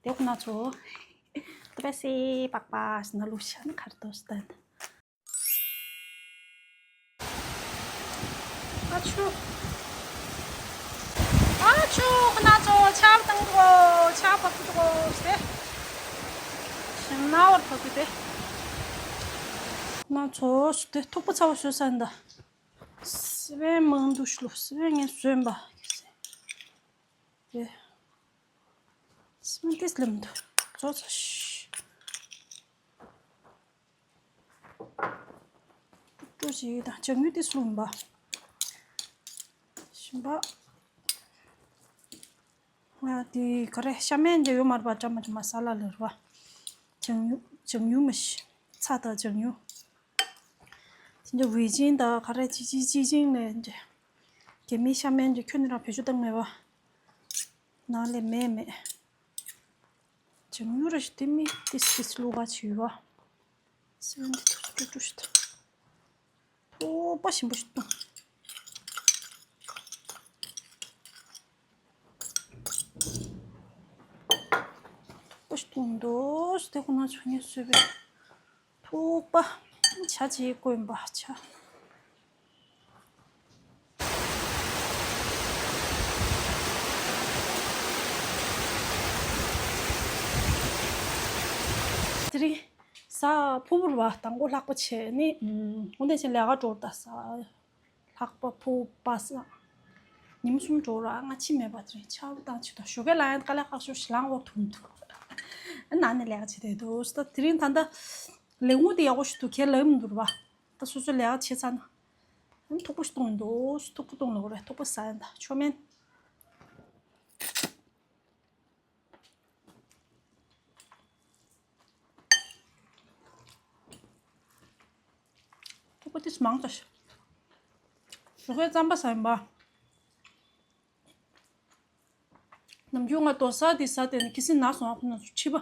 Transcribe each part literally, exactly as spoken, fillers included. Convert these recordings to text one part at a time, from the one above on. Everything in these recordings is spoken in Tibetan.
དེ་ཁོ་ན་ཚོ། ཏི་པེ་སི་པགས་པ་ཟེར་ན་ལུག་ཤ་ནི་ཁར་དོ་སྟན། ཨ་ཆུ། ཨ་ཆུ་ཁོ་ན་ཚོ་ཆར་བཏང་གོ་ཆར་བབས་གོ་སྟེ། ཞིམ་ན་བར་བབས་ཏེ། ཁོ་ན་ཚོ་སྟེ་ཐུག་པ་ཚ་བ་བཟོས་ས་འདི། སི་པན་མང་དུ་ཤི་ལོ་སི་པན་ངས་བཟོས་པ། དེ། སི་པན་ཏིས་ལེམ་དུ། ཙོ་ཙོ་ཤི། ཀྲུ་ཞིག་དང་ལྕགས་ཉུ་ཏིས་ལུམ་པ། ཞིམ་པ། ང་དེ་ག་རེ་ཤ་མེན་དེ་ཡོད་མ་རེད་པ། ཀྲ་མ་ཀྲ་མ་ས་ལ་ལ་རེད་པ། ལྕགས་ཉུ་ལྕགས་ཉུ་མི་ཤི། ཚ་དང་ལྕགས་ཉུ། དེ་འདྲ་ཝེ་ཅིན་དང་ག་རེ་ཅི་ཅི་ཅི་ཅིང་ལས་འདྲ། རྒྱ་མི་ཤ་མེན་དེ་ཁྱོད་ནི་རང་བེད་སྤྱོད་བཏང་མེད་པ། ནང་ལས་མེད་མེད། ལྕགས་ཉུ་ར་ཞིག་དེ་མི་ཏིས་ཏིས་ལུག་ག་ཆི་ཡོད་པ། སི་པན་དེ་ཐུག་ཀྲུ་ཀྲུ་ཞིག་དང་། ཐུག་པ་ཞིམ་པོ་ཞིག་བཏུང་། ཐུག་པ་ཞིག་བཏུང་འདུག་དེ་ཁོ་ན་ཆུ་ཉེ་སུས་པས། ཐུག་པ། ཆ་ཅིག་བསྐོན་པ་ཆ། དེ་རིང་གཟའ་ཕུར་བུ་རེད་པ། དང་པོ་ལྷག་པ་བྱས་ནི། ཨུམ། དགོང་དེ་ཕྱིན་ལས་ཀ་འགྲོ་ད་གཟའ་ལྷག་པ་ཕུར་བུ་པ་སངས། ཉིན་མོ་གསུམ་འགྲོ་ར་ང་ཕྱི་མེད་པ། དེ་རིང་ཆར་པ་བཏང་ཆེད་དུ་ཞོགས་ཀས་ལངས་ཡ་དཀའ་ལས་ཁག་ཤོས་ཤིལ་ལང་འོག་ཐུམ་འདུག་ཨ་ནང་ནས་ལས་ཀ་བྱེད་བསྡད་འདུག་ད་དེ་རིང་ད་ལྟ་ལས་ངོ་དེ་ཡག་པོ་ཞིག་འདུག་ཁས་ལེན་མི་འདུག་ར་པ། ད་སོ་སོའི་ལས་ཀ་བྱས་ཚར་ན། ཨ་ཐུག་པ་ཞིག་བཏུང་འདུག་ཐུག་པ་བཏུང་ལོག་རེད། ཐུག་པ་ཟ་ཡ་ད་ཆོ་མེན། ཐུག་པ་ཏིས་མང་ཙམ་ཞིག་ཞོགས་ཀས་རྩམ་པ་ཟ་ཡིན་པ། ནམ་རྒྱུན་ང་རྡོ་ཟ་འདི་ཟ་བསྡད་ནས་ཁི་སིན་ན་སོང་ཨ་ཁོ་ན་ཚོ་ཁྲིད་པ།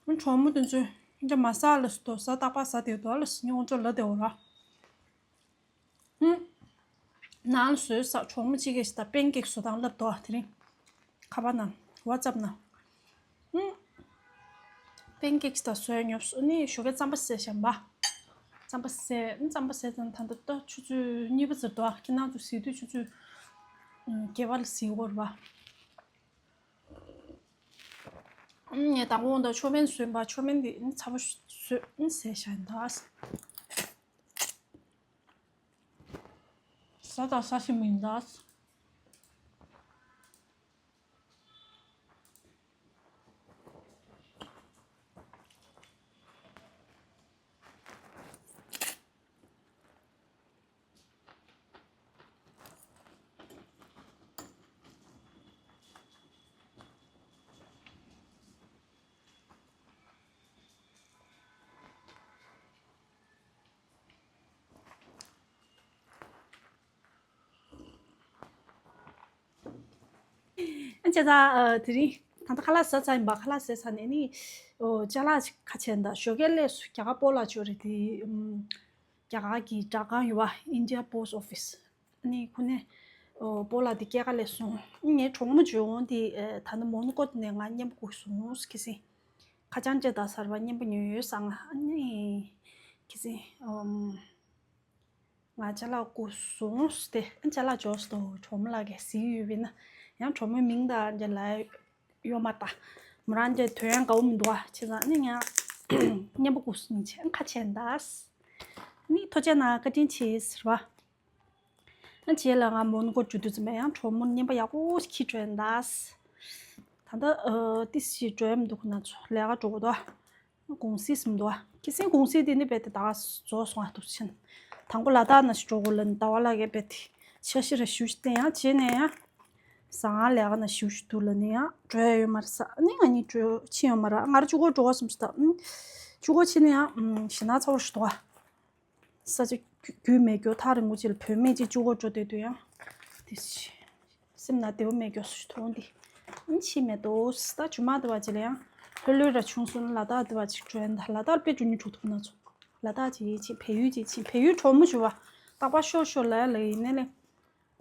ཨ་གྲོགས་མོ་དེ་ཚོས་འདྲ་མ་ཟ་ལ་རྡོ་ཟ་རྟག་པར་ཟ་བསྡད་འདུག་ཨ་ལ་སི་ཉི་ཧོང་ཅོ་ལ་བསྡད་འོ་ར། ཧུམ། ནང་ལ་བཟོས་ས་གྲོགས་མོ་གཅིག་གིས་ད་པན་ཀེག་བཟོ་སྟངས་བསླབ་འདུག་དེ་རིང་། ཁ་པར་ནང་ཝ་ཙབ་ནང་། ཧུམ། པན་ཀེག་ད་བཟོས་ཉོབ་སོ་ནི་ཞོགས་ཀས་རྩམ་པ་བཟས་བཞག་པ། རྩམ་པ་བཟས་ཨ་རྩམ་པ་བཟས་ཙང་ད་ལྟ་ད་ཆུ་ཚོད་གཉིས་པ་ཟེར་འདུག་ཁྱེད་རང་ཚོ་གཟིགས་དུས་ཆུ་ཚོད་བརྒྱད་པ་ལ་གཟིགས་དགོས་རེད་པ། ངས་དང་པོ་དང་ཆོ་མེན་བཟོས་པ། ཆོ་མེན་དེ་ཚ་པོ་བཟོས་ཟས་བཞག་ཡིན་ད། ཟ་དང་ཟ་ཞིམ་ཡིན་ད། ཨ་ཅེ་ད་དེ་རིང་ད་ལྟ་ཁ་ལག་ཟ་ཚར་ཡིན་པ། ཁ་ལག་ཟས་ཚར་ནས་ནི་ཅ་ལག་ཁ་ཕྱེ་ད་ཞོགས་ཀས་སླེབས་སོང་། རྒྱ་གར་སྤོ་ལགས་ཅིག་ཡོད་རེད་དེ། རྒྱ་གར་གྱི་སྦྲག་ཁང་ཡོད་པ། India Post Office། ཨ་ནི་ཁོ་ནས་ཨོ་སྤོ་ལགས་དེ་སྐྱེལ་ག་སླེབས་སོང་། ངའི་གྲོགས་མོ་ཇོ་ཝོན་དེ་ཨེ་ད་ནི་མོན་གྷོ་དེ་ནས་ང་མཉམ་པོ་སྒུག་སོང་། ཁི་སིན་ཁ་བྱང་ཅིག་ད་གསར་པ་མཉམ་པོ་ཉོས་ཡོད་ས། ང་ཨ་ནི་ཁི་སིན་ཨམ་ང་ཅ་ལག་སྒུག་སོང་སྟེ། ཨ་ཅ་ལག་འབྱོར་སོང་། གྲོགས་མོ་ལགས་ཀྱིས་གཟིགས་ཡོད་པས་ན་ཡང་གྲོགས་མོའི་མིང་དང་འདྲ་ལ་ཡོད་མ་ད། མོ་རང་ཅིག་དོན་ཡང་དགའ་བོ་མི་འདུག་ཨ། བྱས་ཙང་ཨ་ནི་ཡང་མཉམ་པོ་སྒུག་སོང་། ཁ་ཕྱེ་ད། ཨ་ནི་ཐུགས་རྗེ་གནང་། བཀའ་དྲིན་ཆེ་ཟེར་བ། ཨ་རྗེས་ལ་ང་མོན་གྷོ་འགྲོ་དུས་ཙམ་པ་ཡང་གྲོགས་མོ་རྣམ་པ་ཡག་པོ་ཞིག་འཁྱེར་འགྲོ་ཡིན་ད། ད་ལྟ་ཨ་ཏི་སི་འགྲོ་ཡ་མི་འདུག་ཁོ་ན་ཚོ་ལས་ཀ་འགྲོ་དགོས་འདུག་ཨ། གུང་སེང་ཟིན་འདུག་ཨ། ཁི་སིན་གུང་སེང་དེ་ནི་རྦད་དེ་ད་ག་རྫོགས་སོང་ཨ། འདུག་ཕྱིན་དང་པོ་ལ་དྭགས་ནང་ཞིག་འགྲོ་དགོས་ལབ་ནས་ཟླ་བ་ལགས་ཀྱིས་རྦད་དེ་འཆར་གཞི་ར་ཞུ་ཞིག་བསྟན། ཡང་རྗེས་ནས་ཡང་ཟ་ཁང་ལས་ཀ་ནང་ཞུ་ཞིག་འདུག་ལབ་ནས་ཡང་འགྲོ་ཡ་ཡོད་མ་རེད་ས། ཨ་ནི་ང་གཉིས་འགྲོ་ཕྱིན་ཡོད་མ་རེད། ང་རང་གཅིག་པོ་འགྲོ་བ་སོང་ཞིག་ད། ཨུམ། གཅིག་པོ་ཕྱིན་ན་ཡང་ཨུམ་ཞེད་སྣང་ཚ་པོ་ཞིག་འདུག་ཨ། ས་ཆ་རྒྱུས་མེད་རྒྱུ་ཐག་རིང་པོ་ཅིག་ལ་བུད་མེད་ཅིག་གཅིག་པོ་འགྲོ་བསྡད་དུས་ཡང་དེ་སེམས་ནང་བདེ་པོ་མེད་རྒྱུ་སུ་མཐོང་དེ། ཨང་ཕྱི་མེད་དོ། ད་ཇུ་མ་དེ་བ་ཅིག་ལ་ཡང་ལྷོད་ལྷོད་ར་བྱུང་སོང་ན་ལ་དྭགས་དེ་བ་ཅིག་འགྲོ་ཡིན་ད། ལ་དྭགས་དཔེ་འགྲོ་ཉིན་དྲུག་ཐུབ་ན་ཚོ། ལ་དྭགས་ཅིག་ཡིན་ཅིག་བལ་ཡུལ་ཅིག་ཅིག་བལ་ཡུལ་གྲོགས་མོ་ཞུ་བ། རྟག་པར་ཤོར་ཤོར་ལ་ཡ་ལ་ཡིན་ནའི་ལས།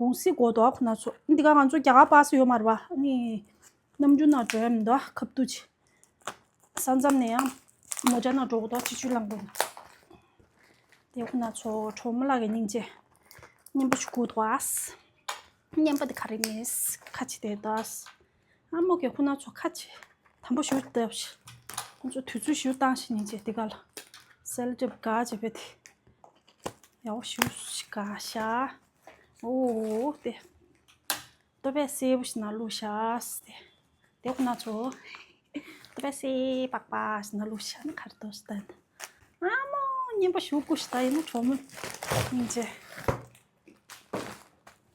གུང་སེང་དགོས་འདུག་ཁོ་ན་ཚོ། འདི་ག་ང་ཚོ་རྒྱ་གར་པ་སེ་ཡོད་མ་རེད་བ། ཨ་ནི། ནམ་རྒྱུན་ནང་འགྲོ་ཡ་མི་འདུག་ཁ་བཏུ་ཆེ། ས་མཚམས་ནས་ཡང་མོ་ཅག་ནང་འགྲོ་དགོས་འདུག་ཆུ་ཆུ་ལང་དགོས་འདུག་དེ་ཁོ་ན་ཚོ་གྲོགས་མོ་ལགས་ཀྱི་སྙིང་རྗེ། རྔན་པ་ཅིག་བསྐུར་འདུག་ཨ། རྔན་པ་དེ་ག་རེ་མེད། ཁ་ཆེ་དེ་འདུག་ཨ་མོ་གིས་ཁོ་ན་ཚོ་ཁ་ཆེ། དམ་པོ་ཞུ་བཏབ་ཤི། ཁོ་ཚོ་དུས་ཚོད་ཞུ་བཏང་ཤི་སྙིང་རྗེ་དེ་ག་ལ། སེལ་ཏེབ་ག་བྱེད་པའི་དེ། ཡག་པོ་ཞུ་ཤི་ག་ཤ། ཨོ་དེ། ལྟོ་ཕད་སེར་པོ་ཞིག་ན་བླུགས་ཤག་དེ། དེ་ཁོ་ན་ཚོ། ལྟོ་ཕད་སེར་པག་པ་ཞིག་ན་བླུགས་ཤག་ན་གར་དོ་ཞིག་ད། ཨ་མོ་རྔན་པ་ཞུ་དགོས་ཤིག་ད་ཡིན་ན་གྲོགས་མོ། སྙིང་རྗེ།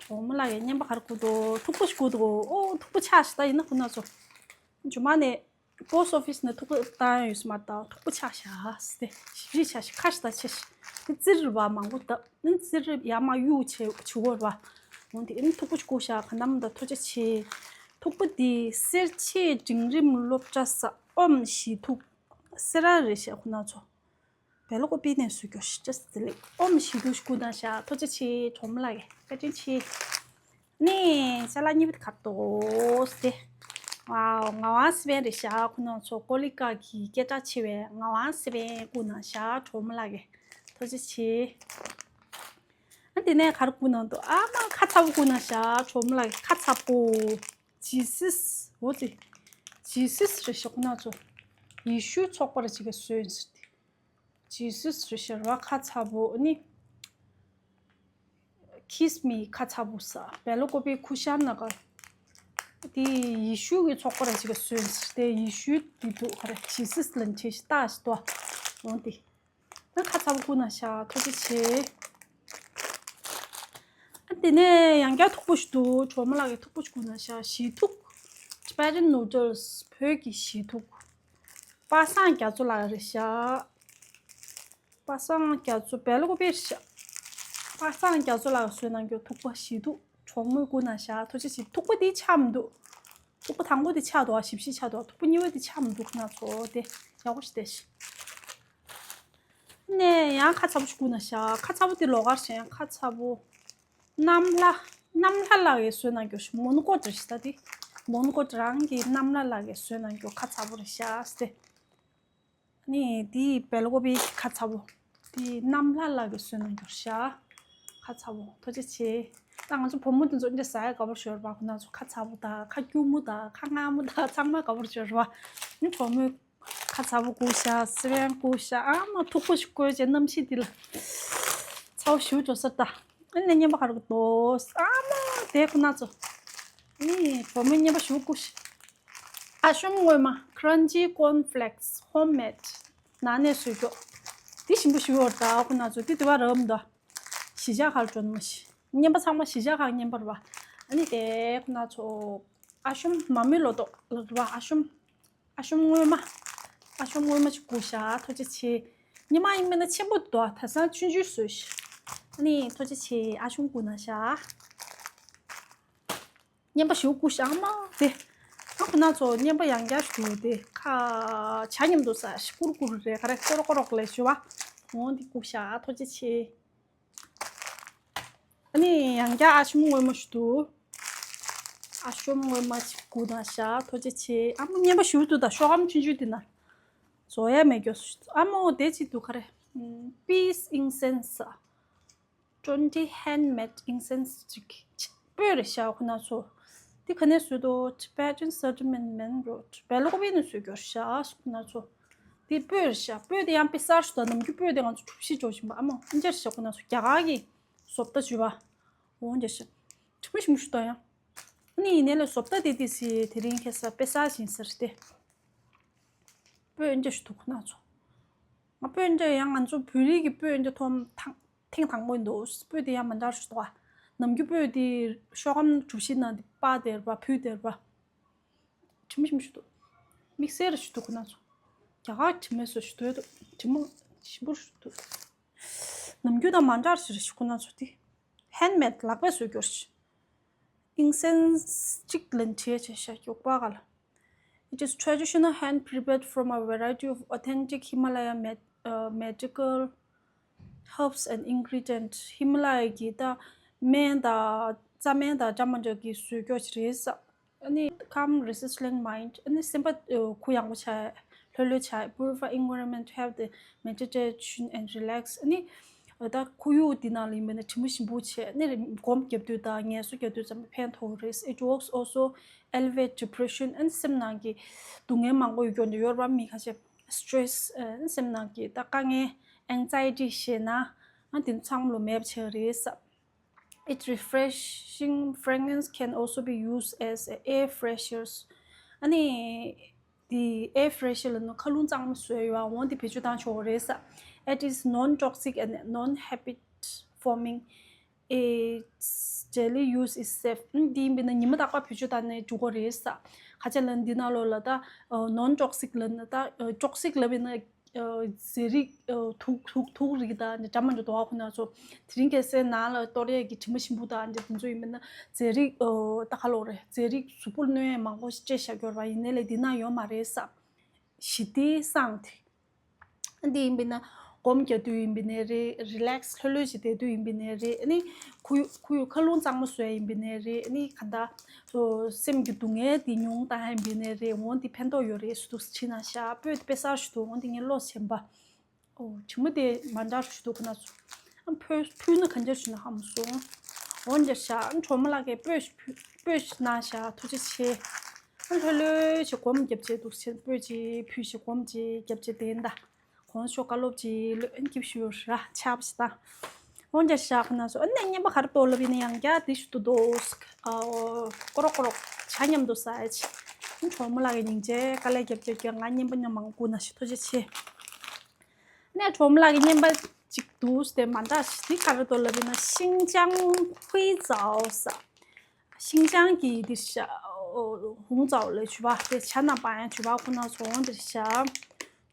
གྲོགས་མོ་ལགས་ཀྱིས་རྔན་པ་གར་བསྐུར་འདུག་ཐུག་པ་ཞིག་བསྐུར་འདུག་ཨོ་ཐུག་པ་ཆགས་ཤིག་ད་ཡིན་ན་ཁོ་ན་ཚོ། ཇོ་མ་ནས། པོ་སི་ཊི་ཨོ་ཕི་སི་ནས་ཐུག་པ་བཏང་ཡ་ཡོད་ས་མ་རེད་ད། ཐུག་པ་ཆགས་ཤག་ཟེར་ཏེ་ཞིབ་ཞིབ་ཆགས་ཤག་ཁ་ཤས་ད་ཆེ་ཤག་དེ་རྩིར་བ་མང་པོ་ད་ནི་རྩིར་ཡ་མ་གཡུག་ཆེ་ཆུ་བོར་བ། འོན་ཏེ་ཨིན་ཐུག་པ་ཅིག་བསྐུར་ཤག་ག་ནམ་ད་ཐུགས་རྗེ་ཆེ། ཐུག་པ་འདི་སེར་ཆེ་འབྲིང་རིམ་སློབ་གྲྭ་ས་ཨོམ་ཞི་ཐུག་སེ་ར་རེད་ཤག་ཁོ་ན་ཚོ། བེ་ལ་ཀོ་པི་ནས་བཟོས་རྒྱུ་ཞིག་ཅེས་ཟེར་ལེ་ཨོམ་ཞི་ཐུག་ཞིག་བསྐུར་གནང་ཤག་ཐུགས་རྗེ་ཆེ་གྲོགས་མོ་ལགས་ཀྱིས་བཀའ་དྲིན་ཆེ། ནས་ཅ་ལག་གཉིས་པ་དེ་གར་འདུག་སྟེ། ཝའོ་ངག་དབང་སི་པན་རེད་ཤག་ཁོ་ན་ཚོ་ཀོ་ལི་ཀ་གི་སྐད་གྲགས་ཆེ་བའི་ངག་དབང་སི་པན་བསྐུར་གནང་ཤག་གྲོགས་མོ་ལགས་ཀྱིས་ཐུགས་རྗེ་ཆེ། ཨ་དེ་ནས་ག་རེ་བསྐུར་གནང་འདུག་ཨ་མ་ཁ་ཚ་པོ་བསྐུར་གནང་ཤག་གྲོགས་མོ་ལགས་ཀྱིས་ཁ་ཚ་པོ། ཇི་སིས་འོ་དེ། ཇི་སིས་རེད་ཤག་ཁོ་ན་ཚོ། ཡེ་ཤུའི་ཚོགས་པ་རེད་ཅིག་གིས་བཟོས་ཡིན་ཟེར་ཏེ། ཇི་སིས་རེད་ཤག་ར་ཁ་ཚ་པོ་ཨ་ནི། ཁིས་མི་ཁ་ཚ་པོ་ས་བེ་ལ་ཀོ་པི་ཁུ་ཤ་ན་ག་དེ་ཡེ་ཤུ་གི་ཚོགས་པ་ར་ཅིག་ག་བཟོས་དེ་ཡེ་ཤུ་དེ་འདུག་ག་རེ་ཇི་སིས་ལ་འཁྲིད་ཤི་ལྟ་ཞི་ཏོ་འོང་དེ་ན་ཁ་ཚ་པོ་བསྐུར་གནང་ཤག་ཐུགས་རྗེ་ཆེ། ཨ་དེ་ནས་ཡང་བསྐྱར་ཐུག་པོ་ཞིག་འདུག་གྲོགས་མོ་ལགས་ཀྱིས་ཐུག་པོ་ཞིག་བསྐུར་གནང་ཤག་ཞི་ཐུག Tibetan noodles བོད་ཀྱི་ཞི་ཐུག་པ་སངས་རྒྱ་མཚོ་ལགས་རེད་ཤག་པ་སངས་རྒྱ་མཚོ་བེ་ལ་ཀོ་པི་རེད་ཤག་པ་སངས་རྒྱ་མཚོ་ལགས་བཟོས་གནང་རྒྱུ་ཐུག་པ་ཞི་ཐུག་གྲོགས་མོས་བསྐུར་གནང་ཤག་ཐུགས་རྗེ་ཆེ། ཐུག་པ་དེ་ཆགས་མི་འདུག་ཐུག་པ་དང་པོ་དེ་ཆགས་འདུག་ཞིབ་ཞིབ་ཆགས་འདུག་ཐུག་པ་གཉིས་པ་དེ་ཆགས་མི་འདུག་ཁོ་ན་ཚོ་དེ་ཡག་པོ་ཞིག་བལྟས་ཤིག་ནས་ཡང་ཁ་ཚ་པོ་ཞིག་བསྐུར་གནང་ཤག་ཁ་ཚ་པོ་དེ་ལོགས་ཀར་ཞིག་ཡང་ཁ་ཚ་པོ། གནམ་ལྷ། གནམ་ལྷ་ལགས་ཀྱིས་བཟོས་གནང་རྒྱུ་ཞིག་མོན་གྷོ་འདྲ་ཞིག་ད་དེ། མོན་གྷོ་རང་གི་གནམ་ལྷ་ལགས་ཀྱིས་བཟོས་གནང་རྒྱུ་ཁ་ཚ་པོ་རེད་ཤག་སྟེ། ནི་དེའི་བེ་ལ་ཀོ་པི་ཁ་ཚ་པོ། དེའི་གནམ་ལྷ་ལགས་ཀྱིས་བཟོས་གནང་རྒྱུ་རེད་ཤག་ཁ་ཚ་པོ་ཐུགས་རྗེ་ཆེ། ད་ང་ཚོ་བུ་མོ་དེ་ཚོ་འདྲ་ཟ་ཡ་དགའ་པོ་ཞོར་བ་ཁོ་ན་ཚོ་ཁ་ཚ་པོ་དང་ཁ་སྐྱུར་མོ་དང་ཁ་མངར་མོ་དང་ཚང་མ་དགའ་པོ་ཞོར་བ། ནི་བུ་མོའི་ཁ་ཚ་པོ་བསྐུར་ཤག་སི་པན་བསྐུར་ཤག་ཨ་མ་ཐུག་པོ་ཞིག་བསྐུར་བྱས་གནམ་གཤིས་འདི་ལ། ཚ་པོ་ཞུ་འགྲོ་སར་ད། ཨ་ནི་རྔན་པ་ག་རེ་འདུག་ཨ་མ་དེ་ཁོ་ན་ཚོ། ཨ་ནི་བུ་མོའི་རྔན་པ་ཞུ་བསྐུར་ཤག་ཨ་ཤོམ་སྔོན་མ་Crunchy Corn Flakes Homemade ནང་ནས་བཟོས་རྒྱུ། འདི་ཞིམ་པོ་ཞིག་ཡོད་རེད་ད་ཁོ་ན་ཚོ་འདི་དུ་བ་རབ་འདུག་གཞིས་ཆགས་ཁར་འགྲོ་ནི་མ་གཞི་རྔན་པ་ཚང་མ་གཞིས་ཆགས་ཁག་རྔན་པ་རེད་བ། ཨ་ནི་དེ་ཁོ་ན་ཚོ་ཨ་ཤོམ་མ་རྨོས་ལོ་ཏོག་ལབ་རེད་བ། ཨ་ཤོམ། ཨ་ཤོམ་སྔོན་མ། ཨ་ཤོམ་སྔོན་མ་ཅིག་བསྐུར་ཤག་ཐུགས་རྗེ་ཆེ། སྔོན་མ་ཡིན་མིན་ན་ཆེན་པོ་འདུག་ད་སང་ཆུང་ཆུང་བཟོས་ཤག་ཨ་ནི་ཐུགས་རྗེ་ཆེ་ཨ་ཤོམ་བསྐུར་གནང་ཤག་རྔན་པ་ཞུ་བསྐུར་ཤག་ཨ་མ་དེ། ཨ་ཁོ་ན་ཚོ་རྔན་པ་ཡང་བསྐྱར་ཞུ་དེ་ཁ་ཇ་མཉམ་དུ་ཟ་ཞིག་ཀུར་ཀུར་རེད་ག་རེ་ཀོ་རོ་ཀོ་རོ་ལས་ཞུ་བ། འོང་དེ་བསྐུར་ཤག་ཐུགས་རྗེ་ཆེ། ཨ་ནི་ཡང་བསྐྱར་ཨ་ཤོམ་སྔོན་མ་ཞུ་དུ། ཨ་ཤོམ་སྔོན་མ་ཅིག་བསྐུར་གནང་ཤག་ཐུགས་རྗེ་ཆེ། ཨ་མ་རྔན་པ་ཞུ་དུ་ད་ཤོག་ཨམ་ཆུང་ཆུང་དེ་ན། བཟོ་ཡ་མེད་རྒྱུ་ཨ་མོ་དེ་ཅིག་འདུག་ག་རེ། Peace Incense། Twenty Handmade Incense ཅིག་སྤོས་རེད་ཤག་ཁོ་ན་ཚོ། དེ་ག་ནས་བཟོས་འདུག Tibetan Settlement Main Road བེ་ལ་ཀོ་པི་ནས་བཟོས་རྒྱུ་རེད་ཤག་ཁོ་ན་ཚོ། དེ་སྤོས་རེད་ཤག་སྤོས་དེ་ཡང་དཔེ་གསར་ཞིག་དང་ནམ་རྒྱུན་སྤོས་དེ་ང་ཚོ་གྲུ་བཞི་འཇོག་བཞིན་པ་ཨ་མ་ཨིན་ཇར་ཤག་ཁོ་ན་ཚོ་རྒྱ་གར་གྱི་བཟོ་ལྟ་བྱུས་པ། འོང་རྒྱ་ཤག་ཆུ་མོ་ཞིམ་ཞིག་དང་ཡང་། ཨ་ནི་ཡིན་ནའི་ལ་བཟོ་ལྟ་དེ་དེ་སི་དེ་རིང་ཁ་སང་དཔེ་གསར་ཞིག་ཟེར་ཏེ། སྤོས་ཨིན་ཇར་ཞིག་འདུག་ཁོ་ན་ཚོ། ང་སྤོས་ཨིན་ཇར་ཡང་ང་ཚོ་བོད་རིགས་ཀྱི་སྤོས་ཨིན་ཇར་ཐོག་མ་ཐེངས་དང་པོ་ཡིན་འདུག་སྤོས་དེ་ཡང་མ་འདྲ་ཞིག་འདུག་ནམ་རྒྱུན་སྤོས་དེ་ཤོག་སྒམ་གྲུ་བཞི་ནང་དེ་སྤར་བསྡད་པ་ཕུལ་བསྡད་པ། དྲི་མ་ཞིམ་པོ་ཞིག་འདུག་དམིགས་བསལ་རེ་ཞིག་འདུག་ཁོ་ན་ཚོ། རྒྱ་གར་དྲི་མ་བཟོ་ཞིག་འདུག་དྲི་མ་ཞིམ་པོ་ཞིག་འདུག་ནམ་རྒྱུན་དང་མ་འདྲ་ཞིག་རེ་ཞིག་ཁོ་ན་ཚོ་དེ། ཧེན་མེད་ལག་པས་བཟོས་རྒྱུ་རེད། ཨིན་སེན་སི་གཅིག་ལ་འདྲེས་བྱས་ཤག་ཡོག་པ་ག་ལ། It is traditional hand prepared from a variety of authentic Himalaya med- uh, medical herbs and ingredients. ཧི་མ་ལ་ཡ་གི་ད་སྨན་དང་རྩྭ་སྨན་དང་འདྲ་མ་འདྲ་གི་བཟོས་རྒྱུ་ཞིག་རེད་ས། ཨ་ནི་calm resilient mind. ཨ་ནི་སེམས་པ་ཨ་གུ་ཡངས་པོ་བྱས། ལྷོད་ལྷོད་བྱས། Purify environment to have the meditation and relax. ཨ་ནི་ཨ་ད་ཁོར་ཡུག་འདི་ནང་ལ་ཡིན་པ་ན་དྲི་མ་ཞིམ་པོ་བྱས། ཨ་ནི་སྒོམ་རྒྱབ་དུས་དང་ངལ་གསོ་རྒྱག་དུས་ཙམ་པ་ཕན་ཐོགས་རེད། It works also elevate depression. ཨ་ནི་སེམས་ནང་གི་སྡུག་བསྔལ་མང་པོ་ཡོད་རྒྱུ་འདི་ཡོད་རེད་པ། མི་ཁ་ཤས་stress ཨ་ནི་སེམས་ནང་གི་ད་དཀའ་ངལ་anxiety ཞེད་སྣང་ཨ་ནི་དེ་ཚོ་ཚང་མ་ལོ་མེད་པ་བྱེད་ཀྱི་རེད་ས། Its refreshing fragrance can also be used as air fresheners. ཨ་ནི་དེ་air freshener ལབ་ན་མཁའ་རླུང་གཙང་མ་བཟོ་ཡ་ཡོད་པ། འོ་དེ་བེད་སྤྱོད་བཏང་ཆོག་གི་རེད་ས། It is non-toxic and non-habit forming. It's daily use is safe. ཨ་ནི་དེ་ཡིན་པ་ན་ཉི་མ་རྟག་པར་བེད་སྤྱོད་བཏང་ན་འགྲིག་གི་རེད་ས། ག་རེ་ལབ་ན་འདི་ནང་ལོགས་ལ་ད་non-toxic ལབ་ན་ད་toxic ལབ་ཡིན་ན། ཨ་རྫས་རིགས་ཨ་དུག་དུག་དུག་རིགས་དང་འདྲ་མི་འདྲ་འདུག་ག་ཁོ་ན་ཚོ། དེ་རིང་ཁ་སང་ནང་ལ་གཏོར་ཡས་ཀྱི་དྲི་མ་ཞིམ་པོ་དང་འདྲ་དེ་ཚོ་ཡིན་པ་ན་རྫས་རིགས་ཨ་ད་ག་ལབ་དགོས་རེད། རྫས་རིགས་གཟུགས་པོ་ལ་གནོད་ཡས་མང་པོ་ཞིག་སྤྲད་བཞག་ཡོད་རེད་པ། ཡིན་ནའི་ལས་འདི་ན་ཡོད་མ་རེད་ས། ཞི་བདེའི་སང་དེ། འདི་ཡིན་པ་ན་སྒོམ་རྒྱག་དུས་ཡིན་པ་ནའི་རེད། relax ལྷོད་ལྷོད་ཅིག་བསྡད་དུས་ཡིན་པ་ནའི་རེད། ཨ་ནི་ཁོར་ཡུག་ཁོར་ཡུག་མཁའ་རླུང་གཙང་མ་བཟོ་ཡས་ཡིན་པ་ནའི་རེད། ཨ་ནི་ག་ད་སེམས་ཀྱི་སྡུག་བསྔལ་འདི་ཉུང་བཏང་ཡས་ཡིན་པ་ནའི་རེད། འོ་འདི་ཕན་ཐོགས་ཡོད་རེད། སུ་འདུག་ཕྱི་ན་ཤ་སྤོས་དེ་དཔེ་གསར་ཞིག་འདུག་འོ་འདི་ངས་བློ་ཆེན་པ། ཨོ་དྲི་མ་དེ་མ་འདྲ་ཞིག་འདུག་ཁོ་ན་ཚོ། ཨ་ཕོ་ཕུལ་ན་ག་འདྲ་ཞིག་ན་ཧ་མ་སོང་། འོ་འདིར་ཤ་གྲོ་མོ་ལགས་ཀྱིས་སྤོས་ཤིག་ཕུལ་སྤོས་ཤིག་གནང་ཤག་ཐུགས་རྗེ་ཆེ། ཨ་ལྷོད་ལྷོད་ཅིག་སྒོམ་རྒྱབ་བྱས་འདུག་ཆེན་སྤོས་ཅིག་ཕུལ་ཞིག་སྒོམ་ཅིག་རྒྱབ་བྱས་བསྡད་ད། གོང་ཞོགས་བཀའ་སློབ་ཅིག་ལོས་སྐྱིབས་ཞུ་ར་ཆགས་པ་ཞིག་ད། འོ་འདིར་ཤ་ཁོ་ན་ཚོ། ཨ་ནི་བརྙན་པ་ག་རེ་གཏོང་ལབ་ཡིན་ན་ཡང་བསྐྱར་དེ་ཞུ་དུ་འདུག་ཨ་ཀོ་རོག་ཀོ་རོག་ཇ་མཉམ་དུ་ཟ་ཡ་ཅིག་གྲོ་མོ་ལགས་ཀྱི་སྙིང་རྗེ་དཀའ་ལས་རྒྱབ་རྒྱབ་ཀྱི་ང་བརྙན་པ་མཉམ་མང་པོ་བསྐུར་གནང་ཞིག་ཐུགས་རྗེ་ཆེ། ནས་གྲོ་མོ་ལགས་ཀྱི་བརྙན་པ་ཅིག་འདུག་སྟེ་མ་འདྲ་ཞིག་འདི་ག་རེ་འདུག་ལབ་ཡིན་ན་ཤིང་ཅང་ཧུའེ་ཙའོ་ཟེར། ཤིང་ཅང་གི་འདི་ཤ་ཧུང་ཙའོ་ལབ་བྱུས་པ་དེ་ཇ་ནང་སྦང་ཡ་བྱུས་པ་ཁོ་ན་ཚོ། འོ་འདིར་ཤ་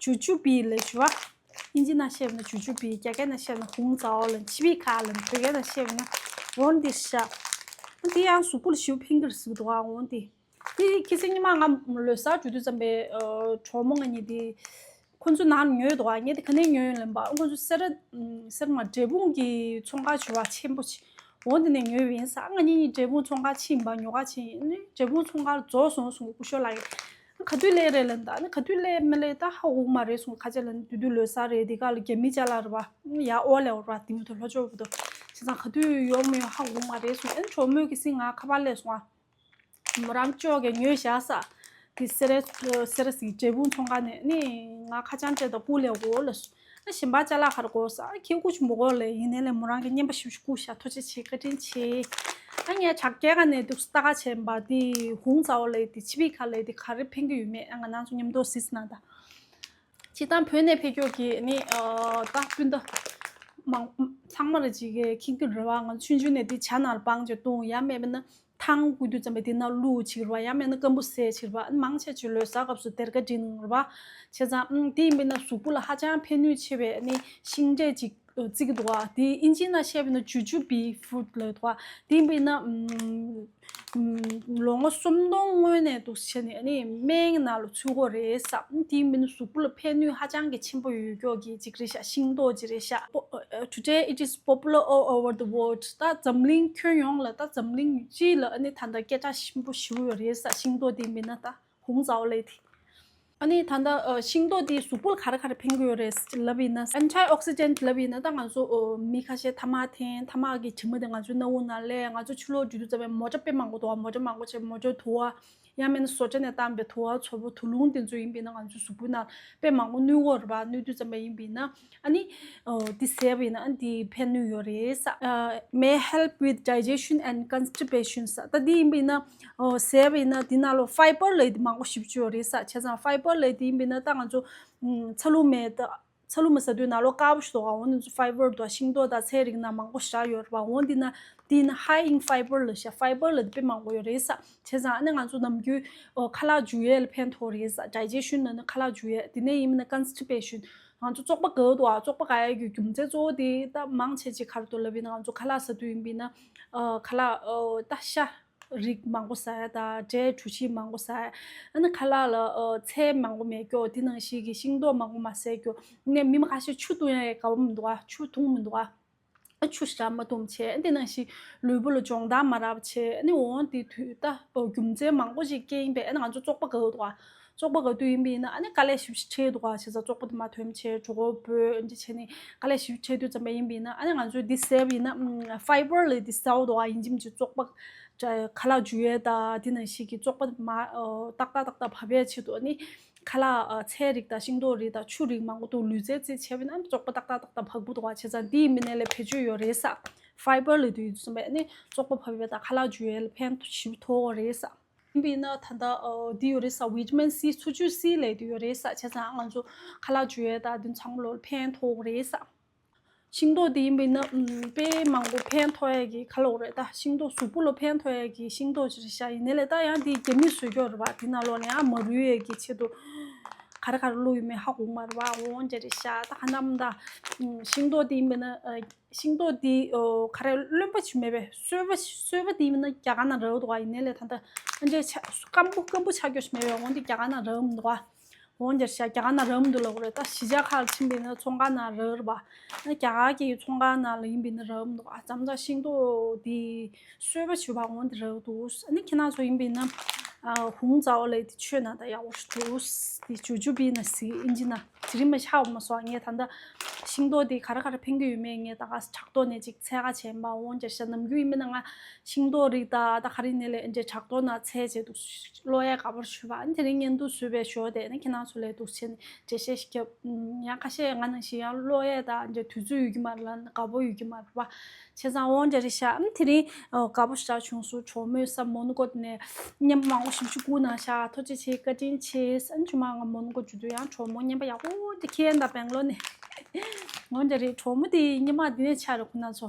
ཇུ་ཇུ་བི་ལབ་བྱུས་པ། ཨིན་ཇི་ནང་བཤད་ན་ཇུ་ཇུ་བི། རྒྱ་སྐད་ནང་བཤད་ན་ཧུང་ཙའོ་ལབ། ཆི་བི་ཁ་ལབ། བོད་སྐད་ནང་བཤད་ན། འོ་འདིར་ཤ་འདི་ཡང་གཟུགས་པོ་ལ་ཞེ་པོ་ཕན་གྱི་རེད་ཟེར་གྱི་འདུག་ཨ། འོ་འདི། དེ་ཁྱི་སེང་ཉི་མ་ང་ལོ་གསར་འགྲོ་དུས་ཙམ་པའི་ཨ་གྲོགས་མོ་ང་གཉིས་དེ། ཁོ་ཚོ་ནང་ཉོས་འདུག་ཨ། ངས་དེ་ག་ནས་ཉོས་ཡོད་ལབ་པ། ཁོ་ཚོ་སེ་ར་སེ་ར་མ་འབྲས་སྤུངས་ཀྱི་ཚོང་ཁང་ཞེ་པོ་ཆེན་པོ་ཅིག་འོ་དེ་ནས་ཉོས་ཡིན་ས། ང་གཉིས་འབྲས་སྤུངས་ཚོང་ཁང་ཕྱིན་པ། ཉོ་ག་ཕྱིན་ནི་འབྲས་སྤུངས་ཚོང་ཁང་རྫོགས་སོང་གསུངས། སྐུ་ཞབས་ལགས་ཀྱིས་ག་དུས་སླེབས་རེད་ལབ་ད། ནི་ག་དུས་སླེབས་མི་སླེབས་ད་ཧ་གོ་གི་མ་རེད་གསུངས། ཁ་ཆེ་ལ་ནི་དུས་དུས་ལོ་གསར་རེད། དེ་ག་ལ་རྒྱ་མི་ཅ་ལག་རེད་པ། ཡ་ཨོ་ལེ་འོ་ར་དེ་མི་ཐུབ་ལྷོ་ཕྱོགས་བུ་དོ། བྱས་ཙང་ག་དུས་ཡོང་མི་ཡོང་ཧ་གོ་གི་མ་རེད་གསུངས། ཨ་ནི་གྲོགས་མོས་ཀྱི་སེང་ང་ཁ་པར་སླེབས་སོང་ཨ། མོ་རང་ཅོག་གིས་ཉོས་བཞག་ས། དེ་སེ་ར་སེ་ར་སི་འབྲས་སྤུངས་ཚོང་ཁང་ནས་ནི་ང་ཁ་བྱང་སྤྲད་དང་སྤུ་ལས་འོ་ལ་སུ། ཨ་གཞན་པ་ཅ་ལག་ག་རེ་དགོས་ས། ཨ་ཁྱེད་སྐུ་ཆུ་མོ་གོ་ལས་ཡིན་ནའི་ལས་མོ་རང་གི་བརྙན་པ་ཞིབ་ཞིབ་བསྐུར་ཤག་ཐུགས་རྗེ་ཆེ། བཀའ་དྲིན་ཆེ། ཨ་ངས་བྲག་རྒྱལ་ཁ་ནས་འདུག་ལྟ་ག་བྱས་པ་དེ་ཧུང་ཙའོ་ལས་དེ་ཆི་བི་ཁ་ལས་དེ་ག་རེ་ཕན་གི་ཡོད་མེད། ཨ་ང་རང་ཚོ་མཉམ་དུ་གཟིགས་ན་ད། སྤྱིར་བཏང་བོད་ནས་ཕེབས་མཁན་གྱི་ནི་ཨ་ད་སྤུན་ཟླ་མང་ཚང་མ་ལ་ཅིག་གི་མཁྱེན་གྱི་རེད་པ། ང་ཆུང་ཆུང་ནས་དེ་ཇ་ནང་ལ་སྦང་བྱས་བཏུང་། ཡང་མེད་པ་ན་ཐང་བསྐོལ་དུས་ཙམ་པ་དེ་ནང་བླུགས་བྱེད་ཀྱི་རེད་པ། ཡང་མེད་ན་སྐམ་པོ་བཟས་བྱེད་ཀྱི་རེད་པ། མང་ཆེ་ཆེ་ལོ་གསར་སྐབས་སུ་སྡེར་ཁ་སྒྲིག་གནང་རེད་པ། བྱས་ཙང་ཨ་དེ་ཡིན་པ་ན་གཟུགས་པོ་ལ་ཧ་ཅང་ཕན་ནུས་ཆེ་བའི་ནི་ཤིང་འབྲས་ཅིག་བརྩི་གི་འདུག་པ། དེ་ཨིན་ཇི་ནང་བཤད་པ་ན་ཇུ་ཇུ་བི་ཧྥུཌ་ལབ་འདུག་པ། དེ་ཡིན་པ་ན་ཨམ། ལོ་ངོ་སུམ་སྟོང་སྔོན་ནས་འདུག་བྱས་ནས་ནི་སྨན་གྱི་ནང་ལ་ཚུད་ཀྱི་ཡོད་རེད་ཟེར། དེ་ཡིན་པ་ན་གཟུགས་པོ་ལ་ཕན་ནུས་ཧ་ཅང་གི་ཆེན་པོ་ཡོད་མཁན་གྱི་ཅིག་རེད་ཤག་ཤིང་ཏོག་ཅིག་རེད་ཤག་པོ་ཨ། Today it is popular all over the world. ད་འཛམ་གླིང་ཁྱོན་ཡོངས་ལ། ད་འཛམ་གླིང་སྤྱི་ལ་ཨ་ནི་ད་ལྟ་སྐད་གྲགས་ཆེན་པོ་ཞེ་པོ་ཡོད་རེད་ཟེར། ཤིང་ཏོག་དེ་ཡིན་པ་ན་ད་ཧུང་ཙའོ་ལབ་དེ། ཨ་ནི་ད་ལྟ་ཨ་ཤིང་ཏོག་དེ་གཟུགས་པོ་ལ་ག་རེ་ག་རེ་ཕན་གྱི་ཡོད་རེད་ལབ་ཡིན་ན། Antioxidant ལབ་ཡིན་ན་ད་ང་ཚོ་ཨ་མི་ཁ་ཤས་ཐ་མག་འཐེན། ཐ་མག་གི་དྲི་མ་དེ་ང་ཚོའི་སྣ་བུག་ནང་སླེབས། ང་ཚོ་ཕྱི་ལོགས་འགྲོ་དུས་ཙམ་པའི་མོ་ཊ་དཔེ་མང་པོ་འདུག་པ། མོ་ཊ་མང་པོ་བྱས་མོ་ཊའི་དུ་བ། ཡང་མིན་ན་བཟོ་གྲྭ་ནས་བཏང་པའི་དུ་བ་ཚོ་པོ། དུ་རླུང་དེ་ཚོ་ཡིན་པ་ཡིན་ན་ང་ཚོའི་གཟུགས་པོའི་ནང་དཔེ་མང་པོ་གནོད་ཀྱི་ཡོད་རེད་པ། གནོད་དུས་ཙམ་པ་ཡིན་པ་ཡིན་ན་ཨ་ནི་ཨོ་དེ་བཟས་པ་ཡིན་ན་ཨ་ནི་དེ་ཕན་ནུས་ཡོད་རེད་ཟེར། ཨ་may help with digestion and constipation ཟེར། ད་དེ་ཡིན་པ་ཡིན་ན་ཨོ་བཟས་པ་ཡིན་ན་དེ་ནང་ལོགས་ཕའི་བར་ལབ་དེ་མང་པོ་ཞེ་པོ་ཅིག་ཡོད་རེད་ཟེར། བྱས་ཙང་ཕའི་བར་ལབ་དེ་ཡིན་པ་ཡིན་ན་ད་ང་ཚོ་ཚ་ལུ་མའི་ད། ཚ་ལུ་མ་ཟ་དུས་ནང་ལོགས་དཀར་པོ་ཞིག་འདུག་ག་འོ་འདི་ཚོ་ཕའི་བར་འདུག་ག་ཤིང་ཏོག་དང་ཚལ་རིགས་ནང་མང་པོ་ཞིག་ཡོད་རེད་པ། འོ་འདི་ན་འདི་ན་high in fiber ལབ་ཤག་ཕའི་བར་ལབ་དེ་དཔེ་མང་པོ་ཡོད་རེད་ཟེར། བྱས་ཙང་ཨ་ནི་ང་ཚོ་ནམ་རྒྱུན་ཨོ་ཁ་ལག་འཇུ་ཡས་ལ་ཕན་ཐོགས་རེད་ཟེར། digestion ལབ་ན་ཁ་ལག་འཇུ་ཡས། དེ་ནས་ཡིན་མིན་ན་constipation ང་ཚོ་བཙོག་པ་འགག་འདུག་ག་བཙོག་པ་འགག་ཡས་ཀྱི་རྒྱུ་མཚན་གཙོ་བོ་དེ་ད་མང་ཆེ་ཆེ་ག་རེ་འདུག་ལབ་ཡིན་ན་ང་ཚོ་ཁ་ལག་ཟ་དུས་ཡིན་པ་ཡིན་ན་ཨ་ཁ་ལག་ཨོ་ད་ཤ། རིགས་མང་པོ་ཟ་ཡ་དང་འབྲས་གྲོ་ཞིབ་མང་པོ་ཟ་ཡ། ཨ་ནི་ཁ་ལག་ལ་ཨ་ཚལ་མང་པོ་མེད་ཀྱོག་དེ་ནང་བཞིན་གྱི་ཤིང་ཏོག་མང་པོ་མ་ཟས་ཀྱོག་ནས་མི་མང་ཁ་ཤས་ཆུ་འཐུང་ཡ་ཡི་དགའ་པོ་མི་འདུག་ག་ཆུ་འཐུང་མི་འདུག་ག་ཨ་ཆུ་ཞིག་རག་མ་ཐུབ་བྱས། ཨ་དེ་ནང་བཞིན་ལུས་པོ་ལ་སྦྱོང་བརྡར་མ་རག་བྱས། ཨ་ནི་འོང་དེ་དུས་ད་རྒྱུ་མཚན་མང་པོ་ཅིག་རྐྱེན་ཡིན་པས། ཨ་ནི་ང་ཚོ་བཙོག་པ་བཀག་འདུག་ག་བཙོག་པ་བཀག་དུས་ཡིན་པ་ཡིན་ན། ཨ་ནི་དཀའ་ལས་ཞེ་པོ་ཅིག་འཕྲད་འདུག་ག་བྱས་ཙང་བཙོག་པ་དེ་མར་ཐོན་བྱས་གྲོད་ཁོག་སྦོས་འདི་བྱས་ནས་དཀའ་ལས་ཞེ་པོ་འཕྲད་དུས་ཙམ་པ་ཡིན་པ་ཡིན་ན། ཨ་ནི་ང་ཚོས་འདི་ཟས་པ་ཡིན་ན་ཕའི་བར་ལབ་དེ་ཟ་འདུག་ག་ཡིན་གཅིག་མིན་གཅིག་བཙོག་པ། ཁ་ལག་འཇུ་ཡས་དང་དེ་ནང་བཞིན་གྱི་བཙོག་པ་མར་ཏག་ཏག་ཏག་ཏག་བབས་པའི་ཆེད་དུ། ཨ་ནི་ཁ་ལག་ཨ་ཚལ་རིགས་དང་ཤིང་ཏོག་རིགས་དང་ཆུ་རིགས་མང་པོ་འདུག་ལུས་རྩལ་རྩེད་བྱས་པ་ཡིན་ན་བཙོག་པ་ཏག་ཏག་ཏག་ཏག་བབས་ཀྱི་འདུག་ག་བྱས་ཙང་འདི་ཡིན་པ་ཡིན་ནའི་ལས་བེད་སྤྱོད་ཡོད་རེད་ཟེར། ཕའི་བར་ལབ་དུས་ཡིན་ཙམ་པས་ནི་བཙོག་པ་བབས་པ་དང་ཁ་ལག་འཇུ་ཡས་ལ་ཕན་ཞེ་པོ་ཐོགས་རེད་ཟེར། ཡིན་པ་ཡིན་ན་ད་ལྟ་ཨ་འདི་ཡོད་རེད་ཟེར། ཝི་ཊ་མིན་སི། འཚོ་བཅུད་སི་ལབ་དེ་ཡོད་རེད་ཟེར། བྱས་ཙང་ང་ཚོ་ཁ་ལག་འཇུ་ཡས་དང་དེ་ཚང་མ་ལ་ཕན་ཐོགས་རེད་ཟེར། ཤིང་ཏོག་དེ་ཡིན་པ་ཡིན་ན་ཨམ་དཔེ་མང་པོ་ཕན་ཐོགས་ཡས་ཀྱི་ཁ་ལོ་རེད། ད་ཤིང་ཏོག་གཟུགས་པོ་ལ་ཕན་ཐོགས་ཡས་ཀྱི་ཤིང་ཏོག་ཅིག་རེད་ཤག་ཡིན་ནའི་ལས་ད་ཡང་དེ་རྒྱ་མིས་བཟོས་ཀྱི་ཡོད་རེད་པ། དེ་ནང་ལོགས་ལ་ཡང་མ་རུལ་ཡས་ཀྱི་ཆེད་དུ་ག་རེ་ག་རེ་བླུགས་ཡོད་མེད་ཧ་གོ་གི་མ་རེད་པ། འོ་འདྲ་རེད་ཤག་ད་ག་ནམ་ད་ཨམ་ཤིང་ཏོག་དེ་ཡིན་པ་ཡིན་ན་ཨ་ཤིང་ཏོག་དེ་ཨོ་ག་རེ་རློན་པ་ཅིག་མེད་པས། སོལ་བ་སོལ་བ་དེ་ཡིན་པ་ཡིན་ན་རྒྱ་གར་ནང་རག་འདུག་ག་ཡིན་ནའི་ལས་ད་ལྟ་ཨ་འདྲ་ཆ་སྐམ་པོ་སྐམ་པོ་ཆགས་ཀྱི་ཡོད་མེད་པས། འོ་འདི་རྒྱ་གར་ནང་རག་གི་མི་འདུག་ག་འོ་འདྲ་ཤག་རྒྱ་གར་ནང་རག་མི་འདུག་ལབ་དགོས་རེད། ད་གཞིས་ཆགས་ཁག་ལ་ཕྱིན་པ་ཡིན་ན་ཚོང་ཁང་ནང་རག་རེད་པ། ཨ་རྒྱ་གར་གྱི་ཚོང་ཁང་ནང་ལ་ཡིན་པ་ཡིན་ན་རག་མི་འདུག་ཨ་མཚམས་མཚམས་ཤིང་ཏོག་དེ་སོལ་བ་ཞུ་བ་འོ་འདི་རག་འདུག་ཨ་ནི་ཁྱེད་རང་ཚོ་ཡིན་པ་ཡིན་ན་ཨ་ཧུང་ཙའོ་ལབ་དེ་མཆོད་ན་ད་ཡག་པོ་ཞིག་འདུག་དེ་ཇུ་ཇུ་བི་ན་ཟེར་ཨིན་ཇི་ནང་། དེ་རིང་མ་ཆགས་མ་སོང་། ངས་ད་ལྟ་ཤིང་ཏོག་དེ་ག་རེ་ག་རེ་ཕན་གྱི་ཡོད་མེད་ངས་ད་ག་ས་དྲ་ཐོག་ནས་ཅིག་འཚོལ་ག་བྱས་པ། འོ་འདྲ་ཤག་ནམ་རྒྱུན་ཡིན་པ་ཡིན་ན་ང་ཤིང་ཏོག་རིགས་ད་ད་ག་རེ་ནས་ལས་འདྲ་དྲ་ཐོག་ནང་འཚོལ་བྱས་འདུག་ཀློག་ཡས་དགའ་པོ་ཞུ་བ། ཨ་ནི་དེ་རིང་བརྙན་ཐུང་བཟོས་པའི་ཞོར་དེ་ནི་ཁྱེད་རང་ཚོ་ལ་འདུག་བྱས་ནས་འགྲེལ་བཤད་ཞིག་བརྒྱབ། ཡང་ཁ་ཤས་ང་ནང་བཞིན་ཡང་ཀློག་ཡས་དང་འདྲ་དུས་ཚོད་ཡོད་ཀྱི་མ་རེད་ལ་དགའ་པོ་ཡོད་ཀྱི་མ་རེད་པ། བྱས་ཙང་འོ་འདྲ་རེད་ཤག་ཨ་ནི་དེ་རིང་ཨ་དགའ་པོ་ཞེ་དྲག་བྱུང་སོང་། གྲོགས་མོས་ས་མོན་གྷོ་ནས་རྔན་པ་མང་པོ་ཞིག་ཞིག་བསྐུར་གནང་ཤག་ཐུགས་རྗེ་ཆེ། བཀའ་དྲིན་ཆེ། ཨ་ནི་ཆུ་མ་ང་མོན་གྷོ་འགྲོ་དུས་ཡང་གྲོགས་མོ་རྔན་པ་ཡག་པོ་དེ་ཁྱེར་ཡོང་དང་སྦེང་ལོར་ནས། འོ་འདྲ་རེད། གྲོགས་མོ་དེ་རྔན་པ་འདི་ནས་ཆགས་རེད་ཁོ་ན་ཚོ།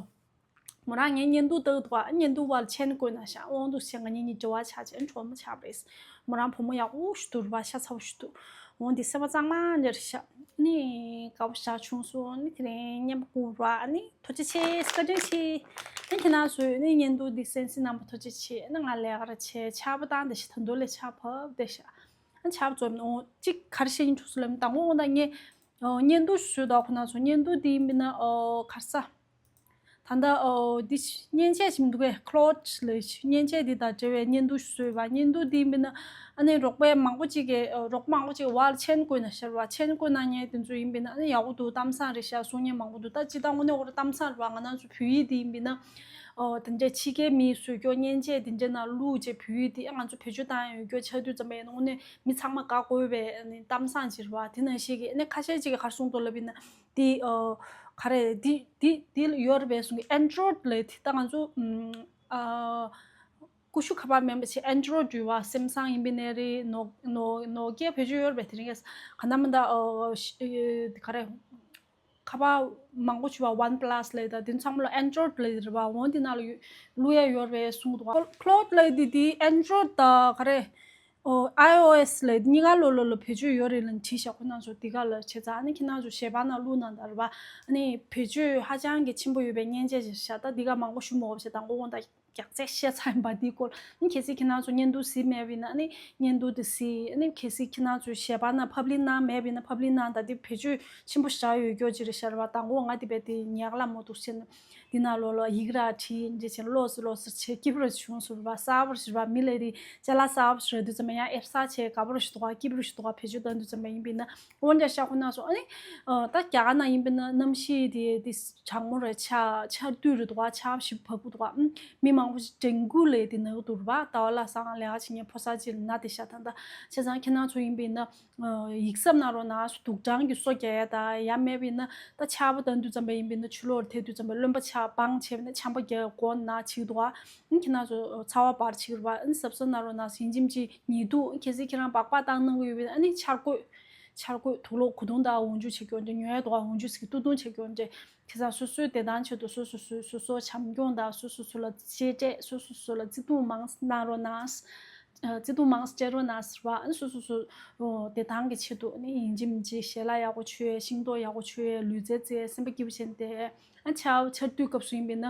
མོ་རང་ངའི་བརྙན་ཐུང་ལྟ་གི་འདུག་ག་བརྙན་ཐུང་བར་མཆན་བཀོད་གནང་ཤག་དབང་འདུག་སེ་ང་གཉིས་གཉིས་འབྲེལ་བ་ཆགས་བྱས་གྲོགས་མོ་ཆགས་པ་རེད། མོ་རང་བུ་མོ་ཡག་པོ་ཞིག་འདུག་རེད་པ། ཤ་ཚ་པོ་ཞིག་འདུག་འོ་འདི་སེམས་པ་གཙང་མ་འདྲ་རེད་ཤག་ཨ་ནི་དགའ་པོ་ཞེ་དྲག་བྱུང་སོང་། ཨ་ནི་དེ་རིང་རྔན་པ་བསྐུར་བ། ཨ་ནི་ཐུགས་རྗེ་ཆེ། བཀའ་དྲིན་ཆེ། ཨ་ནི་ཁྱེད་རང་ཚོས་ཨ་ནི་བརྙན་ཐུང་འདི་གསན་གཟིགས་གནང་བ་ཐུགས་རྗེ་ཆེ། ཨ་ནི་ང་ལས་ཀ་ར་བྱས་ཆར་པ་བཏང་བསྡད་ཤག་ད་དུང་ལས་ཆར་བབས་བསྡད་ཤག་ཨ་ནི་ཆར་པ་ཚོ་འོ་གཅིག་ག་རེ་བཤད་སྙིང་འདོད་སོང་ལབ་ན། དང་པོ་འོ་ད་ངས་ཨོ་བརྙན་ཐུང་བཟོས་འདུག་ཁོ་ན་ཚོ་བརྙན་ཐུང་འདི་ཡིན་པ་ན་ཨོ་ག་རེ་ཟ། ད་ལྟ་ཨོ་འདི་མཉེན་ཆས་ཞིག་འདུག་གས། ཁློད་ལབ་མཉེན་ཆས་འདི་དང་འབྲེལ་བའི་བརྙན་ཐུང་བཟོས་པ། བརྙན་ཐུང་འདི་ཡིན་པ་ན་ཨ་ནི་རོགས་པ་མང་པོ་ཅིག་གིས་ཨོ་རོགས་པ་མང་པོ་ཅིག་གིས་བར་ལ་མཆན་བཀོད་གནང་ཤག་རེད་པ། མཆན་བཀོད་གནང་མཁན་དེ་ཚོ་ཡིན་པ་ན་ཨ་ནི་ཡག་པོ་འདུག་གཏམ་བཟང་རེད་ཤག་གསུང་མཁན་མང་པོ་འདུག་ད་སྤྱིར་བཏང་དངོས་གནས་ཁོ་རང་གཏམ་བཟང་རེད་པ། ང་རང་ཚོ་བོད་ཡིག་འདི་ཡིན་པ་ན་ཨོ་དེ་འདྲའི་ཕྱི་རྒྱལ་མིས་བཟོས་ཀྱོག་མཉེན་ཆས་དེ་འདྲའི་ནང་བླུགས་བྱས་བོད་ཡིག་འདི་ང་ཚོ་བེད་སྤྱོད་བཏང་ཡོད་ཀྱོག་ཆགས་དུས་ཙམ་པ་ཡིན་ན་དངོས་གནས་མི་ཚང་མ་དགའ་དགོས་པའི་ཨ་ནི་གཏམ་བཟང་ཅིག་རེད་པ། དེ་ནང་བཞིན་གྱི་ཨ་ནི་ཁ་ཤས་ཅིག་གིས་ག་རེ་གསུངས་འདུག་ལབ་ཡིན་ན། འདི་ཨོ་ག་རེ་འདི་འདི་ཡོད་རེད་པས་གསུང་གི། ཨན་ཌོ་རོ་ཌི་ལབ་དེ་ད་ང་ཚོ་ཨ་ཀུ་ཤུ་ཁ་པར་མིན་པ་ཅིག་ཨན་ཌོ་རོ་ཌི་ཡོད་པ། སེམ་སང་ཡིན་པ་ནའི་རེད། ནོ་ནོ་ནོ་ཀི་ཡ་བེད་སྤྱོད་ཡོད་རེད་པས། དེ་རིང་ག་ན་མི་འདའ་ཨོ་ག་རེ་ཁ་པར་མང་པོ་ཞིག་པ། ཝན་པ་ལ་སི་ལབ་དང་དེ་ཚང་མ་ལ་ཨན་ཌོ་རོ་ཌི་ལབ་རེད་པ། འོ་འདི་ནང་ལ་ཡོད་བླུག་ཡ་ཡོད་རེད་གསུངས་འདུག་ཁློད་ལབ་དེ་དེ་ཨན་ཌོ་རོ་ཌི་དང་ག་རེ་ཨོ་ཨའི་ཨོ་ཨེ་སི་ལབ་དེ་གཉིས་ཀ་ལོ་ལོ་ལ་བེད་སྤྱོད་ཡོད་རེད་ལབ་བྲིས་ཤག་ཁོ་རང་ཚོ་འདི་ག་ལ་བྱས་ཙང་ཨ་ནི་ཁྱེད་རང་ཚོ་ཞལ་པར་ནང་བླུགས་གནང་དང་རེད་པ། ཨ་ནི་བེད་སྤྱོད་ཧ་ཅང་གི་ཆེན་པོ་ཡོད་པའི་མཉེན་ཆས་ཅིག་ཤག་ད་འདི་ག་མང་པོ་ཞུ་མི་དགོས་པ་བྱས་དང་གོ་གོང་ད། རྒྱག་རྩེ་བཤད་ཚར་ཡིན་པ་འདིའི་སྐོར། ཨ་ནི་གལ་སྲིད་ཁྱེད་རང་ཚོ་བརྙན་ཐུང་གཟིགས་མེད་པ་ཡིན་ན་ཨ་ནི་བརྙན་ཐུང་དེ་གཟིགས། ཨ་ནི་གལ་སྲིད་ཁྱེད་རང་ཚོ་ཞལ་པར་ནང་ཕབ་ལེན་གནང་མེད་པ་ཡིན་ན་ཕབ་ལེན་གནང་དང་། དེ་བེད་སྤྱོད་ཆེན་པོ་ཞེ་དྲག་ཡོད་ཀྱོག་ཅིག་རེད་ཤག་རེད་པ། དང་པོ་ང་དེ་བས་དེ་ཉག་ལ་མོ་འདུག་ཟེར་ན་འདི་ནང་ལོགས་ལ་ཡིག་ར་བྲིས་འདི་བྱས་ན་ལོགས་སུ་ལོགས་སུ་བྱས་སྐྱིད་པོ་ར་བྱུང་སོང་རེད་པ། གསར་པ་རེད་པ། མི་ལ་རེ་ཅ་ལག་གསར་པ་རེད་དུས་ཙམ་པ་ཡང་ཨེབ་གསར་བྱས་དགའ་པོ་ར་ཞིག་འདུག་ག་སྐྱིད་པོ་ར་ཞིག་འདུག་ག་བེད་སྤྱོད་གཏང་དུས་ཙམ་པ་ཡིན་པ་ཡིན་ན། འོ་འདྲ་ཤག་ཁོ་རང་ཚོ་ཨ་ནི་ཨ་ད་རྒྱ་གར་ནང་ཡིན་པ་ན་གནམ་གཤིས་དེ་དེ་གྲང་མོ་རེད། ཆར་ཆར་དུས་རེད་འདུག་ག་ཆར་ཞིག་བབས་ཀྱི་འདུག་ག་ཨུམ། མི་མང་པོ་ཞིག་ཌེང་གུ་ལབ་དེ་ན་གི་འདུག་རེད་པ། ཟླ་བ་ལྷག་ཙམ་ལས་ཀ་བྱེད་མཁན་ཕོ་གསར་ཅིག་ལ་ན་བསྡད་ཤག་ད་ལྟ་བྱས་ཙང་ཁྱེད་རང་ཚོ་ཡིན་པ་ཡིན་ན་ཨ་ཡིག་ཚང་གནང་རོགས་གནང་། དུག་སྦྲང་གི་སོ་རྒྱག་ཡ་དང་། ཡང་མེད་པ་ཡིན་ན་ད་ཆར་པ་གཏང་དུས་ཙམ་པ་ཡིན་པ་ཡིན་ན་ཆུ་ལོག་ཐེབས་དུས་ཙམ་པ་རློན་པ་ཆགས་སྦང་བྱས་པ་ཡིན་ན་ཆམ་པ་རྒྱག་མགོ་ན་བྱེད་ཀྱི་འདུག་ག་ཨུམ། ཁྱེད་རང་ཚོ་ཚ་བ་འབར་བྱེད་ཀྱི་རེད་པ། ཨ་ནི་གཟབ་གཟབ་གནང་རོགས་གནང་། ཡིན་གཅིག་མིན་གཅིག་ཉི་གདུགས། གལ་སྲིད་ཁྱེད་རང་སྦག་སྦག་བཏང་གནང་གི་ཡོད་པ་ཡིན་ན་ཨ་ནི་འཆར་སྒོ། འཆར་སྒོ་དུག་ལོག་གོས་ཐུང་དང་འོག་འཇུག་བྱེད་ཀྱི་ཡོད་འདྲ། ཉོ་ཡ་འདུག་ག་འོག་འཇུག་ཟེར་གི་ཏུ་ཏུང་བྱེད་ཀྱི་ཡོད་འདྲ། དེ་ཚོ་སོ་སོའི་བདེ་ཐང་ཆེད་དུ་སོ་སོ་སོ་སོ་སོ་བྱམས་སྐྱོང་དང་སོ་སོ་སོ་ལ་གཅེས་སྤྲས། སོ་སོ་སོ་ལ་བརྩེ་དུང་མང་གནང་རོགས་གནང་། བརྩེ་དུང་མང་སྤྲད་རོགས་གནང་ཟེར་བ། ཨ་ནི་སོ་སོ་སོ་བདེ་ཐང་གི་ཆེད་དུ་ཨ་ནི་ཡིན་གཅིག་མིན་གཅིག་ཞལ་ལག་ཡག་པོ་མཆོད། ཤིང་ཏོག་ཡག་པོ་མཆོད། ལུས་རྩལ་རྩེད། སེམས་པ་སྐྱིད་པོ་བྱས་ཏེ། ཨ་ཆར་ཆར་དུས་སྐབས་སུ་ཡིན་པ་ཡིན་ན་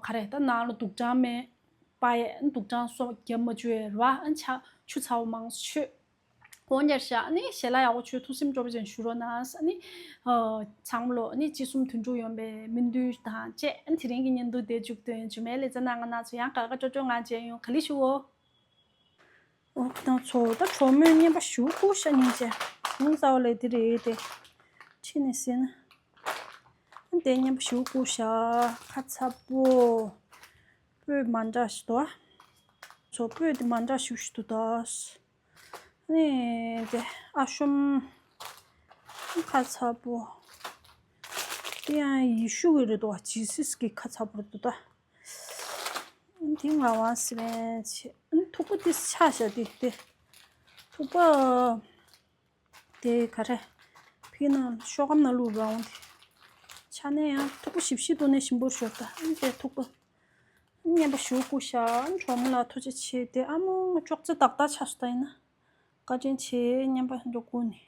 ག་རེ་ད་ནང་ལ་དུག་སྦྲང་མེད་པ་ཡས། ཨ་ནི་དུག་སྦྲང་སོ་རྒྱབ་མ་བཅུག་ཡས་རེད་པ། ཨ་ནི་ཆ་ཆུ་ཚ་པོ་མང་མཆོད། འོ་ཉར་ཤག་ཨ་ནི་ཞལ་ལག་ཡག་པོ་མཆོད། ཐུགས་སེམས་སྤྲོ་པོ་ཅན་ཞུ་རོགས་གནང་། ཨ་ནི་ཚང་མ་ལོ་ཨ་ནི་ཅི་གསུམ་དོན་དྲུག་ཡོང་པའི་སྨོན་འདུན་དང་བཅས། ཨ་ནི་དེ་རིང་གི་བརྙན་ཐུང་དེ་མཇུག་སྡོད་ཡིན། རྗེས་མའི་ལེ་ཚན་ནང་ང་རང་ཚོ་ཡང་དགའ་དགའ་སྤྲོ་སྤྲོ་ངང་མཇལ་ཡོང་། ག་ལེ་ཞུའོ། འོ་ཁ་དང་ཚོ་ད་གྲོགས་མོས་བརྙན་པ་ཞུ་དགོས་ཤ་ཉིན་བྱས། ཨང་རྩ་བ་ལས་དེ་རེད་དེ། ཕྱི་ནས་ཟེར་ན། ཨ་དེ་བརྙན་པ་ཞུ་དགོས་ཤ། ཁ་ཚ་པོ། སྤོས་མ་འདྲ་ཞིག་འདུག་ཚོ་སྤོས་དེ་མ་འདྲ་ཞིག་ཞིག་འདུག་ད། ནི་དེ་ཨ་ཤོམ། ཁ་ཚ་པོ། དེ་ཡང་ཡེ་ཤུ་གི་རེད་འདུག་ཇི་སིས་ཀྱི་ཁ་ཚ་པོ་རེད་འདུག་ད། དེ་ངག་དབང་སི་མན་ཆེ། ཐུག་པ་དེ་ཆག་ཤག་དེ་དེ། ཐུག་པ། དེ་ག་རེ། ཕི་ན་ཤོག་སྒམ་ནང་བླུགས་རང་དེ། ཆ་ནས་ཡང་ཐུག་པ་ཞིབ་ཞིབ་ཏུ་ནས་ཞིམ་པོར་ཤོར་ད། དེ་ཐུག་པ། བརྙན་པ་ཞུ་དགོས་ཤ། གྲོགས་མོ་ལ་ཐུགས་རྗེ་ཆེ། དེ་ཨ་མོ་ཅོག་ཙེ་ཏག་ཏག་ཆགས་སོང་ད་ཡིན་ན། བཀའ་དྲིན་ཆེ། བརྙན་པ་འགྲོ་དགོས་ནི།